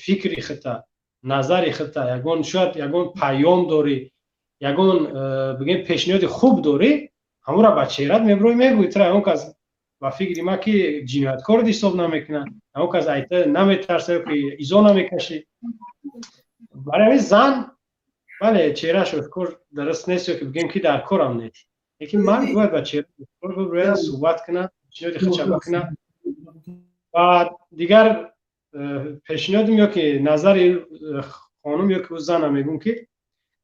Фикри худта, назари худта, ягон, шояд ягон паём дорӣ, ягон бигем, пешниҳоди хуб дорӣ, ҳамонро ба чеҳрат мебироӣ, мегӯӣ. Тура ягон кас, ба фикри ман, ки ҷинояткор ҳисоб намекунад, ягон кас айта наметарса ё ки изо намекашӣ. Барои ҳамин зан, бале, чеҳрааш ошкор дуруст нест ё ки бигем, ки дар корам нест, лекин мард бояд ба чеҳра ошкор бибирояд, суҳбат кунад, пешниҳоди худша бикунад. Ва дигар пешниҳодим ё ки назари хонум ё ки ӯ зана мегӯм, ки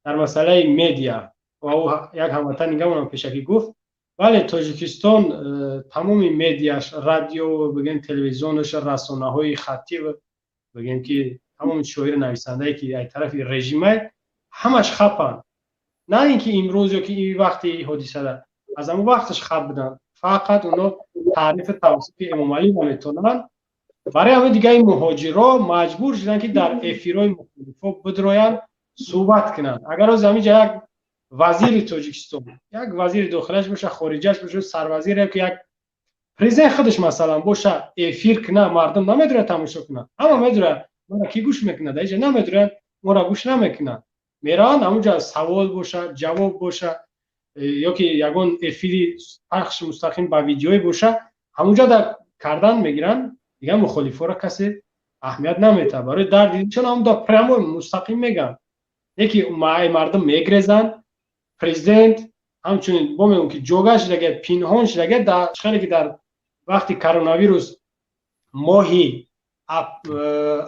дар масъалаи медиа ва ӯ як ҳамватани гамонам пешакӣ гуфт, бале, Тоҷикистон тамоми медиаш, радио бигем, телевизионаш, расонаҳои хаттӣ бигем, ки тамоми шоиру нависандае, ки аз тарафи режимай, ҳамаш хапанд. На ин ки имрӯз ё ки вақти ҳодисада, аз ҳамон вақташ хап буданд. Фақат оно таърифу тавсифи Эмомалӣ наметонанд. Барои ҳамин дига ин муҳоҷирро маҷбур шуданд, ки дар эфирҳои мухталифо бидроянд, суҳбат кунанд. Агар ҳозир ҳаминҷа як вазири Тоҷикистон, як вазири дохилаш боша, хориҷаш боша, сарвазир ё ки як президент худаш, масалан, боша, эфир кунад, мардум намедурад тамошо кунад. Ҳама медурад, мара кӣ гӯш мекунад? Дар инҷа намедуранд, моро гӯш намекунанд. Мераванд ҳамунҷа, савол боша, ҷавоб боша ё ки ягон эфири пахши мустақим ба видеоӣ боша, ҳамунҷа дар кардан мегиранд. Дигар мухолифоро касе аҳамият наметаҳад барои дарди, чун ҳамун прямо, мустақим мегӯянд, яки мардум мегрезанд. Президент ҳамчунин бо мегӯм, ки ҷога шудага, пинҳон шудага. Дар хеле ки дар вақти коронавирус моҳи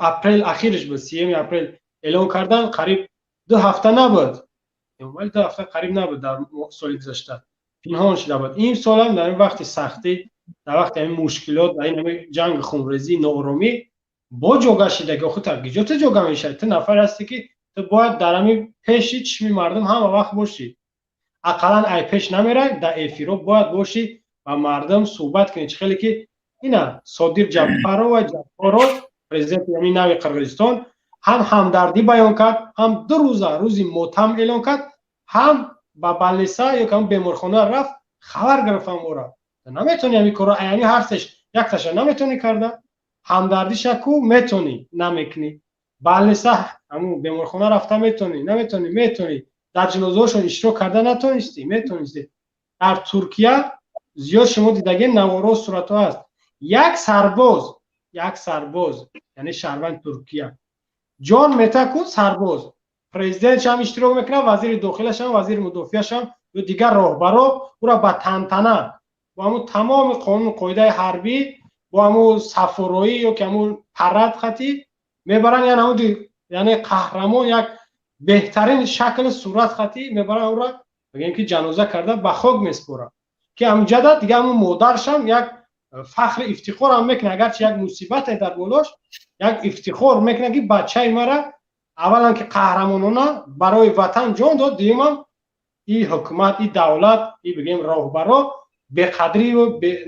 апрел ахираш буд, 30-уми апрел эълон кардан, қариб 2 ҳафта набуд, вале 2 ҳафта қариб набуд, дар соли гузашта пинҳон шуда буд. Ин солам дар ин вақти сахтӣ, дар вақти ҳамин мушкилот, дар ин ҳамин ҷанги хунрезӣ, нооромӣ бо ҷога шидаги. Охи, та гиҷо ту ҷога мешавӣ? Ту нафаре ҳастӣ, ки ту бояд дар ҳамин пеши чишми мардум ҳама вақт бошӣ. Ақаллан ай пеш намерай, дар эфирҳо бояд бошӣ ва мардум суҳбат кунӣ. Чӣ хеле ки ина Содир Ҷапарова, Ҷапаров, президенти ҳамин нави Қирғизистон, ҳам ҳамдардӣ баён кард, ҳам 2 рӯза рӯзи мотам эълон кард, ҳам ба больница ё ки беморхона рафт, хабар гирифт ҳамора. Наметавонӣ ҳамин корро, аяни ҳарсеш якташа наметавонӣ карда? Ҳамдардиша ку метавонӣ, намекунӣ. Больница, ҳамун беморхона рафта метавонӣ, наметавонӣ? Метавонӣ. Дар ҷинозаҳошон иштирок карда натавонистӣ? Метавонистӣ. Дар Туркия зиёд шумо дидаген, наворо, суратҳо ҳаст, як сарбоз, як сарбоз, яъне шаҳрванди Туркия, ҷон мета ку сарбоз, президентшам иштирок мекунад, вазири дохилашам, вазири мудофиашам ё дигар роҳбаро ӯра ба тантана, бо ҳамун тамоми қонуну қоидаи ҳарбӣ, бо ҳамун сафороӣ ё ки ҳамун парад хатӣ мебаранд, яъне қаҳрамон, як беҳтарин шакли сурат хатӣ мебаранд ӯра, мегӯем, ки ҷаноза карда ба хок меспоранд, ки ҳамҷада дига ҳамун модаршам як фахри ифтихорам мекунад. Агарчи як мусибате дар болош, як ифтихор мекунад, ки бачаи мара аввалан ки қаҳрамонона барои ватан ҷон дод, дуюмам и ҳукумат, и давлат, и бигем, роҳбаро беқадрию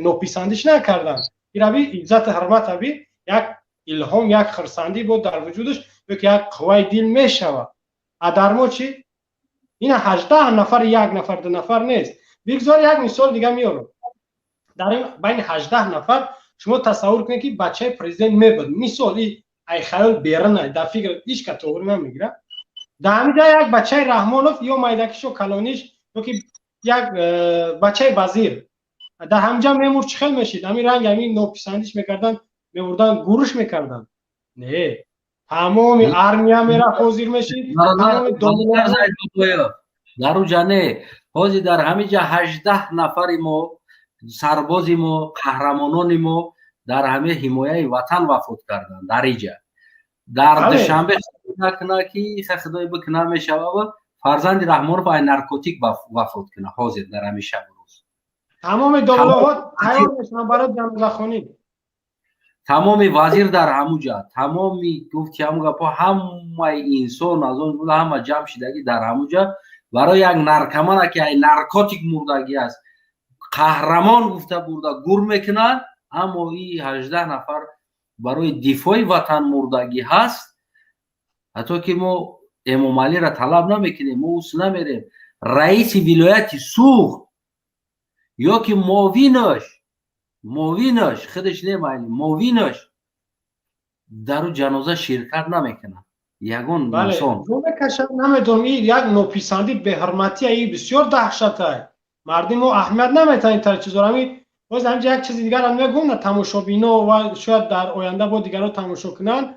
нописандиш накарданд. Ираби иззату ҳурмат аби як илҳом, як хурсандӣ буд дар вуҷудаш ё ки як қувваи дил мешавад. А дар мо чӣ? Ина 18 нафар, як нафар, ду нафар нест. Бигзор як мисол дига меорам. Дар ин байни 18 нафар шумо тасаввур кунед, ки бачаи президент мебуд, мисол, и ай хаёл берина, дар фикр ҳеҷ ка тоғрӣ намегирад. Дар ҳамин ҷа як бачаи Раҳмонов ё майдакишо, калониш, ё ки як бачаи вазир дар ҳамҷа мемурд, чӣ хел мешид? Ҳамин ранг, ҳамин нописандиш мекарданд, мебурданд, гурӯш мекарданд? Не, тамоми армия мерафт, ҳозир мешид. Дар уҷа не, ҳозир дар ҳамин ҷа 18 нафари мо, сарбози мо, қаҳрамонони мо дар ҳамаи ҳимояи ватан вафот карданд. Дар иҷа, дар Душанбе накуна, ки худой бикуна, мешава, фарзанди Раҳмонов ай наркотик вафот куна ҳозир дар ҳамин шабу рӯз. Тамоми домлаҳо тайёр мешаванд барои ҷанозахонӣ. Тамоми вазир дар ҳамуҷа, тамоми гуфти ҳамун гапҳо, ҳамаи инсон, аз он ҷумла ҳама ҷамъ шидагӣ дар ҳамуҷа барои як наркомана, ки ай наркотик мурдагӣ аст, қаҳрамон гуфта бурда гур мекунанд. Аммо и 18 нафар барои дифои ватан мурдагӣ ҳаст. Ҳатто ки мо Эмомалиро талаб намекунем, мо ус намерем. Раиси вилояти Суғд ё ки муовинаш, муовинаш, худаш не, майли, муовинаш. Дару ҷаноза ширкат намекунад ягон инсон. Намедонам, ин як нописандӣ, беҳурматия, ин бисёр даҳшатай. Мардуми мо аҳамият наметаҳанд ин тари чизоро. Ҳамин боз ҳаминҷа як чизи дигарам мегӯм на тамошобино ва шояд дар оянда бо дигарро тамошо кунанд.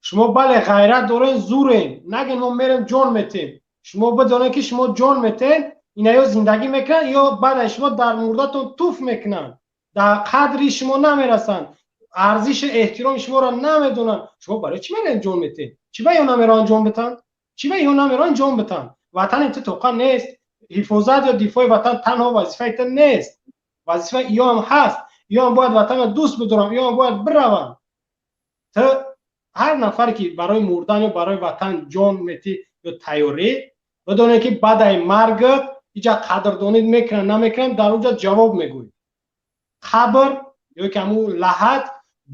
Шумо, бале, ғайрат дорен, зурен, наген мо мерем, ҷон метем. Шумо бидонед, ки шумо ҷон метен, ина ё зиндагӣ мекунанд, ё баъд аз шумо дар мурдатон туф мекунанд, дар қадри шумо намерасанд, арзиши эҳтироми шуморо намедонанд. Шумо барои чӣ мерен, ҷон метен? Чӣ ба ё намераванд ҷон битанд? Чӣ ба ё намераванд ҷон битанд? Ватани ту тоқа нест. Ҳифозат ё дифои ватан танҳо вазифаи ту нест, вазифаи иёам ҳаст. Иёам бояд ватанро дӯст бидоранд, иёам бояд бираванд. Ту ҳар нафаре, ки барои мурдан ё барои ватан ҷон метӣ ё тайёрӣ, бидоне, ки баъдаи маргат иҷа қадрдонӣ мекунанд, намекунанд, дар уҷа ҷавоб мегӯӣ. Қабр ё ки ҳамун лаҳат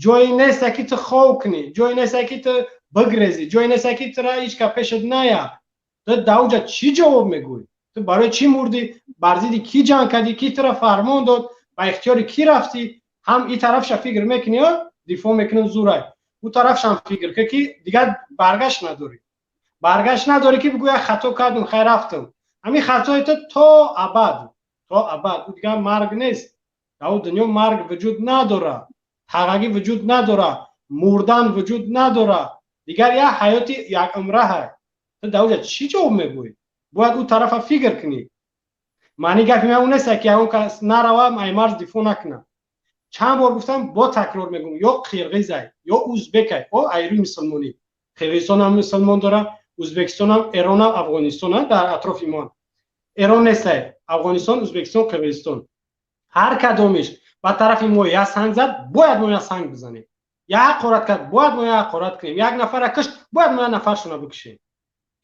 ҷое несте, ки ту хов кунӣ, ҷое несте, ки ту бигрезӣ, ҷое несте, ки тура ҳеҷ ка пешат ная. Ту дар уҷа чӣ ҷавоб мегӯӣ? Ту барои чӣ мурдӣ? Бар зидди кӣ ҷанг кардӣ? Кӣ тура фармон дод? Ба ихтиёри кӣ рафтӣ? Ҳам ин тарафша фикр мекунӣ, дифоъ мекунӣ, зурай, ӯ тарафшам фикр кун, ки дигар баргашт надорӣ. Баргашт надорӣ, ки бигӯя: «Хато кардум, хай, рафтам». Ҳамин хатои ту то абад, то абад. Ӯ дигар марг нест. Дар ӯ дунё марг вуҷуд надорад, тағагӣ вуҷуд надорад, мурдан вуҷуд надорад. Дигар як ҳаёти якумраҳа. Ту дар оҷа чӣ ҷавоб мегӯӣ? Бояд ӯ тарафа фикр кунӣ. Маъни гапи ман он нест, ки ягон кас нарава, ай марз дифоъ накунад. Чанд бор гуфтам, бо такрор мегӯм: ё қирғизай, ё узбекай, о айрӯи мусулмонӣ. Қирғизистонам мусулмон дора, Узбекистонам, Эронам, Афғонистонам дар атрофи мо. Эрон нестай, Афғонистон, Узбекистон, Қирғизистон, ҳар кадомиш ба тарафи мо як санг зад, бояд мо як санг бизанем. Як ҳақорат кард, бояд мо як ҳақорат кунем. Як нафара кишт, бояд мо як нафаршона бикушем.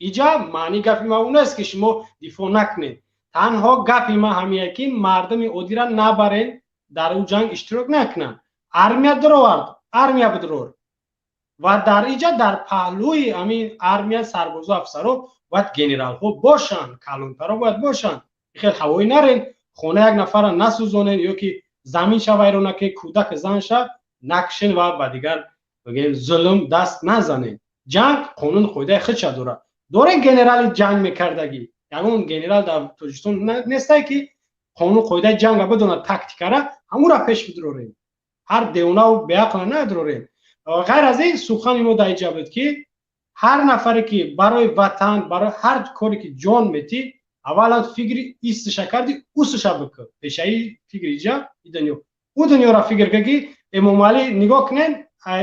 Иҷа маъни гапи ма он нест, ки шумо дифоъ накунед. Танҳо гапи ма ҳамие, ки мардуми оддира набарен, дар ӯ ҷанг иштирок накунанд. Армия дуровард, армия бидурор ва дар иҷа дар паҳлӯи ҳамин армия сарбозу афсаро бояд генералҳо бошанд, калонтаро бояд бошанд. Хел ҳавоӣ нарен, хона як нафара насӯзонен ё ки заминша вайрон накунед, кӯдак занша накушен ва ба дигар, бигем, зулм даст назанед. Ҷанг қонун қоидаи худша дорад. Дорен генерали ҷанг мекардагӣ? Ягон генерал дар Тоҷикистон нестай, ки қонун қоидаи ҷанга бидонад, тактикара ҳамура пеш бидурорем. Ҳар девонаву беақла надурорем. Ғайр аз ин, сухани мо дар иҷа буд, ки ҳар нафаре, ки барои ватан, барои ҳар коре ки ҷон метӣ, аввалан фикри истиша карди, усиша бикун. Пешаи фикри иҷа и дунё, ӯ дунёро фикр кун, ки Эмомалӣ, нигоҳ кунен,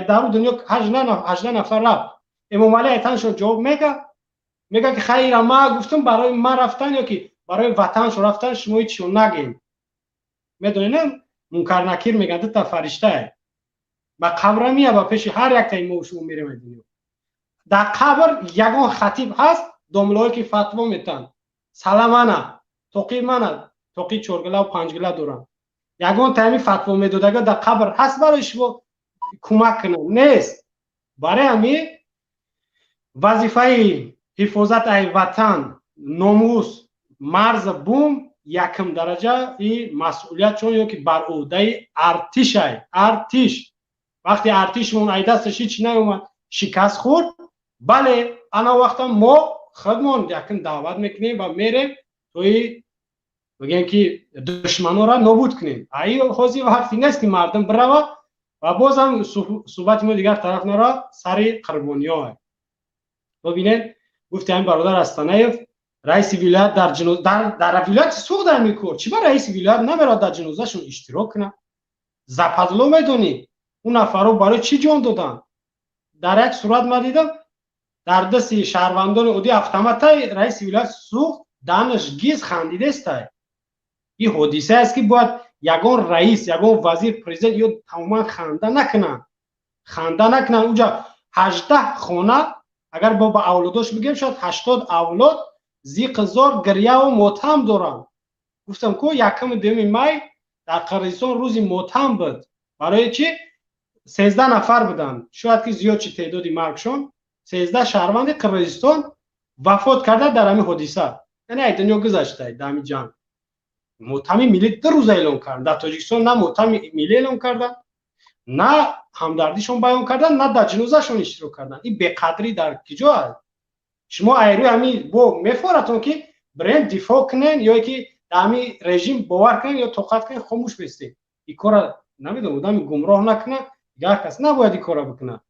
дар ӯ дунё 18 нафар рафт. Эмомалӣ айтаншон ҷавоб мега, мега, ки хайра, ма гуфтам, барои ман рафтан ё ки барои ватаншон рафтан, шумо ҳечшон нагем. Медонед, Мункар Накир меган, дута фариштае ба қабра мия, ба пеши ҳар яктаи мо шумо мерем дунё. Дар қабр ягон хатиб ҳаст, домлое ки фатво метанд, саламана тоқи мана тоқи чоргилаву панҷгила доранд, ягон тайми фатво медодага дар қабр ҳаст барои шумо кӯмак кунад? Нест. Барои ҳамин вазифаи ҳифозат ай ватан, номус, марза, бум якм дараҷа и масъулият чун ё ки бар ӯҳдаи артишай. Артиш вақте артишмон ай дасташ ҳеч наомад, шикаст хӯрд, бале, ана вақта мо худмон якм даъват мекунем ва мерем, тои бигем, ки душманонро нобуд кунем. Аи ҳозир вақте нест, ки мардум бирава. Ва бозам суҳбати мо дигар тараф нара, сари қурбониҳо. Бибинед, гуфти ҳамин бародар Астанаев, раиси вилоят дар вилояти Суғд ҳамин кор. Чӣ ба раиси вилоят намерад, дар ҷанозашон иштирок кунад? Западло медонӣ, ӯ нафарҳо барои чӣ ҷон доданд? Дар як сурат ма дидам, дар дасти шаҳрвандони оддӣ автоматай, раиси вилояти Суғд данаш гиз хандидестай. Ин ҳодисае аст, ки бояд ягон раис, ягон вазир, президент ё тамоман ханда накунанд, ханда накунанд. Уҷа 18 хона, агар бо ба авлодош бигем, шояд 80 авлод зиқи зор гирьяву мотам доранд. Гуфтам ку, 1-у 2 май дар Қирғизистон рӯзи мотам буд. Барои чӣ? 13 нафар буданд, шояд ки зиёд чи теъдоди маргшон. 13 шаҳрванди Қирғизистон вафот карда дар ҳамин ҳодиса, яъне ай дунё гузашта дар ҳамин ҷанг. Мотами миллӣ 2 рӯза эълон кард. Дар Тоҷикистон на мотами миллӣ эълон карданд. На ҳамдардишон баён кардан, на дар ҷинозашон иштирок кардан. Ин беқадрӣ дар киҷо аст? Шумо айрӯи ҳамин бо мефоратон, ки бирен дифоъ кунен, ё ки дар ҳамин режим бовар кунен ё тоқат кунен, хомӯш бестед. Ин кора, намедонам, одами гумроҳ накунад, дигар кас набояд ин кора бикунад.